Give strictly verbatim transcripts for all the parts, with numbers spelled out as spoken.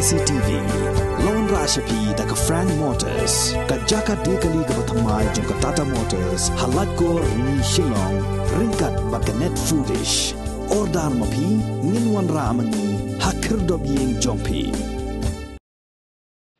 C T V. Lawan rah sha phi da ka Frank Motors, ka jaka dei kali kaba thymmai jong ka Tata Motors, ha Laitkor, Rni, Shillong, ryngkat bad ka Net Foodish. Order ma phi, ngin wanrah ma ngi ha khyrdop ïing jong phi.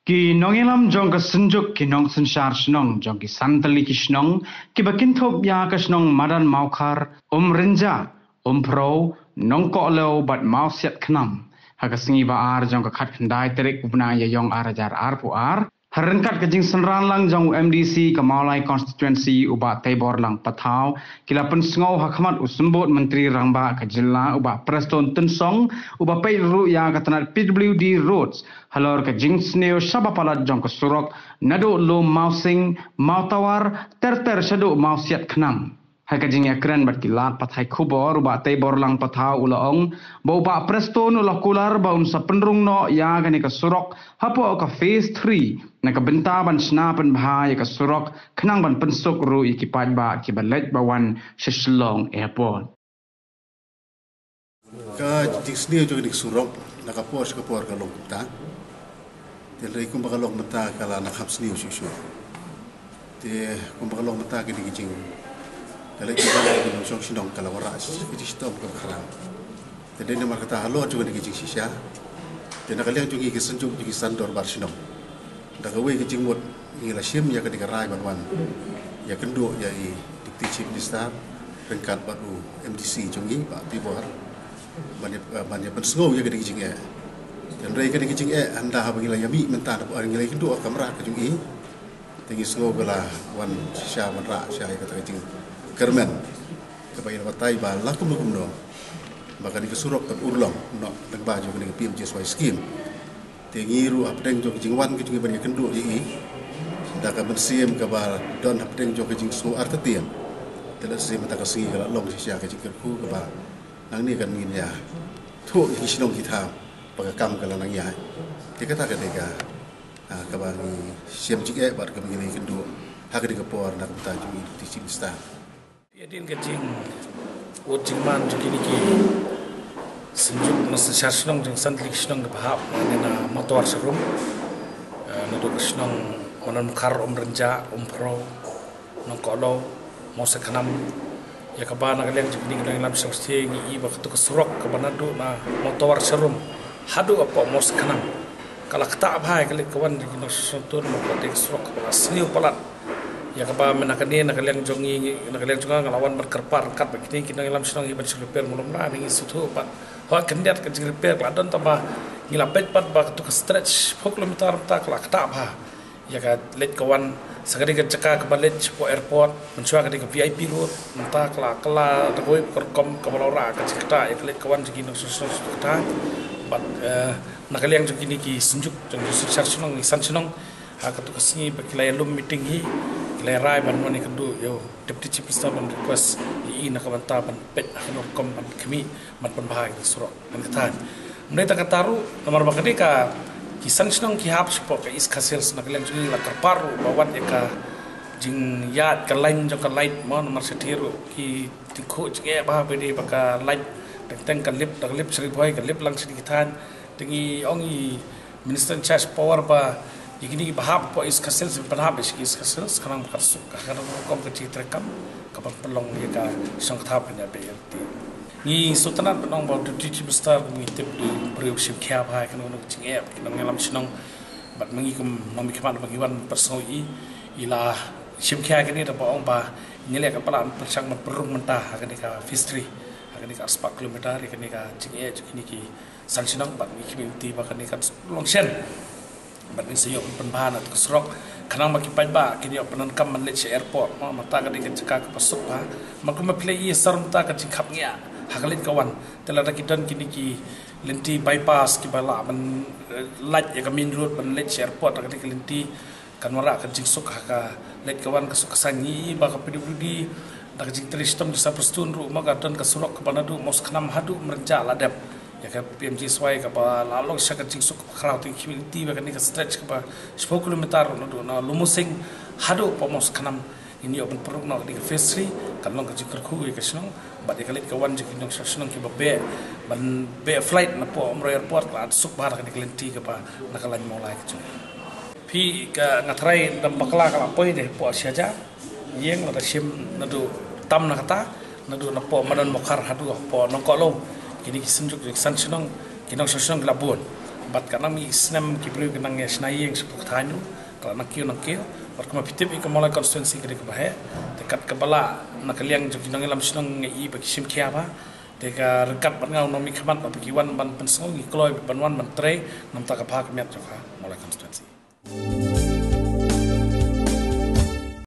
Ki nongïalam jong ka Synjuk, ki nongsynshar shnong jong ki san tylli ki shnong kiba kynthup ïa ka shnong Madan Mawkhar, Umrynjah, Umphrew, Nongkohlew bad Mawsiat Khnam, ha ka sngi ba ar jong ka khatkhyndai tarik u bnai Ïaïong ar hajar arphew ar, ha ryngkat ka jingsynran lang jong u M D C ka Mawlai Constituency, u Bah Teibor Lang Pathaw, ki la pynsngew ha khmat u Symbud Myntri Rangbah ka jylla, u Bah Prestone Tynsong, uba peit ruh ïa ka tnat P W D Roads halor ka jingsniew shaba palat jong ka surok naduh Lum Mawsing, Mawtawar, ter ter shaduh Mawsiat Khnam. Ha ka jingïakren bad ki lad pathai khubor, u Bah Teibor Lang Pathaw u la ong ba u Bah Prestone u la kular ba un sa pynrung noh ïa kane ka surok hapoh ka phase three, na ka bynta ban shna pynbha ïa ka surok khnang ban pynsuk ruh ïa ki paidbah kiba leit ba wan sha Shillong Airport. Ka jingsniew jong kane ka surok na ka por sha ka por ka long kumta. Te hynrei kumba ka long mynta ka la na kham sniew shuh shuh. Te kumba ka long mynta kane ka jing, ka leit ka wan ka jong shnong ka la wanrah ka jingshitom kaba khraw. Te dei namar kata halor jong kane ka jingshisha, te na ka liang jong ngi ki Synjuk jong ki san dorbar shnong, da kawei ka jingmut ngi la shim ïa kane ka rai ban wan ïakynduh ïa i Deputy Chief Minister ryngkat bad u M D C jong ngi, Bah Teibor, ban ïa, ban ïa pynsngew ïa kane ka jingeh. Te hynrei kane ka jingeh, hynda haba ngi la ïa mih mynta, ngi la ïakynduh ha kamra ka jong i, te ngi sngew ba la wan shisha wanrah shisha ïa kata ka jingkyrmen kaba ïa la batai ba la kumno kumno ba kane ka surok kan urlong noh lyngba jong kane ka P M G S Y scheme. Te ngi ruh hapdeng jong ka jingwan ka jong ngi ban ïakynduh ïa i, da ka mynsiem kaba don hapdeng jong ka jingsngew artatien, te lehse mynta ka sngi ka la long shisha ka jingkyrkhu kaba nangne kan ngin ïathuh ïa ki shnong ki thaw ba ka kam ka la nang ïaid. Te kata ka dei ka, ah, kaba ngi shem jingeh bad kaba ngi la ïakynduh ha kane ka por na ka bynta jong i Deputy Chief Minister. Hadien ka jingud jingman jong kine ki Synjuk, nongsynshar shnong jong san tylli ki shnong kiba hap hangne na Mawtawar Sharum, eh, naduh ka shnong Madan Mawkhar, Umrynjah, Umphrew, Nongkohlew, Mawsiat Khnam, ïa kaba na ka liang jong kine ki nongïalam shnong shatei ngi i ba kato ka surok kaba naduh na Mawtawar Sharum haduh hapoh Mawsiat Khnam ka la ktah bha ïa ka leit ka wan jong ki nongshong shnong, namar ba ka dei ka surok kaba la sniew palat. Ïa kaba mynta kane na ka liang jong ngi, na ka liang jong nga, nga la wan ban kyrpad ryngkat bad kine ki nongïalam shnong hi ban shu repair, mlum la ngi sngewthuh pat hooid khyndiat ka jingrepair ka la don, tangba ngi la peit pat ba kato ka stretch four kilometer mynta ka la ktah bha ïa ka leit ka wan. Sa ka dei ka jaka kaba leit shapoh airport, mynshuwa ka dei ka V I P road, mynta ka la, ka la da kawei ka rukom kaba la wanrah ka jingktah ïa ka leit ka wan jong ki nongshong shnong shatei. Bad, eh, na ka liang jong kine ki Synjuk jong ki san shnong, ki san shnong, ha kato ka sngi ba ki la ïalum meeting hi, ki la rai ban wan ïakynduh ïa u Deputy Chief Minister ban request ïa i na ka bynta ban peit ha kano rukom ban khmih ban pynbha ïa ka surok. Ban kata, mynta kata ruh namar ba ka dei ka, ki san shnong ki hap shapoh ka East Khasi Hills, na ka liang jong ngi la kyrpad ruh ba wat ïa ka jingïaid ka line jong ka light mo, namar shatei ruh ki tyngkhuh jingeh bha ba dei ba ka light teng teng ka lip, da ka lip sha Ri Bhoi, ka lip lang sha ki thaiñ. Te ngi ong i Minister in charge power ba ïa kine kiba hap hapoh East Khasi Hills, pynhap ïa sha ki East Khasi Hills khnang ba kan suk ha kano rukom ka jingtreikam kaban pynlong ïa ka shnong ka thaw kane ba ïa te. Ngi sngewtynnat ban ong ba u Deputy Chief Minister ngi tip u dei u briew shim khia bha ïa kano kano ka jingeh ba ki nongïalam shnong. Bad ma ngi kum nongmihkhmat ba ngi wan pynsngew ïa i, i la shim khia ïa kane da ba ong ba ngi leh kaba lah ban pyrshang ban pynrung mynta ha kane ka phase three, ha kane ka arspah kilometer, ïa kane ka jingeh jong kine ki san shnong, bad ngi khmih lynti ba kane kan long shen. Bad ngin sa ïoh pynbha na ka surok khnang ba ki paidbah kin ïoh pyndonkam ban leit sha airport mo, mynta ka dei ka jaka kaba suk bha. Namar kumba phi la ïohi sar mynta ka jingkhapngiah ha ka leit ka wan, te lada ki don kine ki lynti bypass kiba lah ban, eh, lait ïa ka main road ban leit sha airport, ka dei ka lynti kan wanrah ka jingsuk ha ka leit ka wan, ka suk ka saiñ. Ngi i ba ka P W D da ka jingtrei shitom jong Sir Prestone ruh mo ka don ka surok kaba naduh Mawsiat Khnam haduh Umrynjah la dep ïa ka P M G S Y kaba la long sha ka jingsuk kaba khraw. Te ngi khmih lynti ba kane ka stretch kaba shiphew kilometer ruh naduh na Lumsning haduh hapoh Mawsiat Khnam Ngi ïoh ban pynrung noh ka dei ka phase three, kan long ka jingkyrkhu ïa ka shnong bad ïa ka leit ka wan jong ki nongshong shnong kiba beh, ban beh flight napoh Umroi Airport, la suk bha da kane ka lynti kaba na ka lain Mawlai ka jong. Phi, ka nga tharai dam bakla ka la poi dei hapoh Siaja ïeng, la da shim naduh tam na kata, naduh napoh Madan Mokhar haduh hapoh Nongkohlo. Kine ki synjuk jong ki san shnong, ki nongshong shnong ki la bun. Bad ka nang mih snem ki briew ki nang ïa shna ïing shapoh ka thaiñ ruh, ka la nang kiew nang kiew. Bad kumba phi tip ïa ka Mawlai constituency ka dei kaba heh. Te kat kaba lah na ka liang jong ki nongïalam shnong nga i ba ki shim khia bha. Te ka ryngkat bad nga u nongmihkhmat ba ki wan ban pynsngew, ngi kloi ban wan ban trei na ka bynta ka bha ka miat jong ka Mawlai constituency.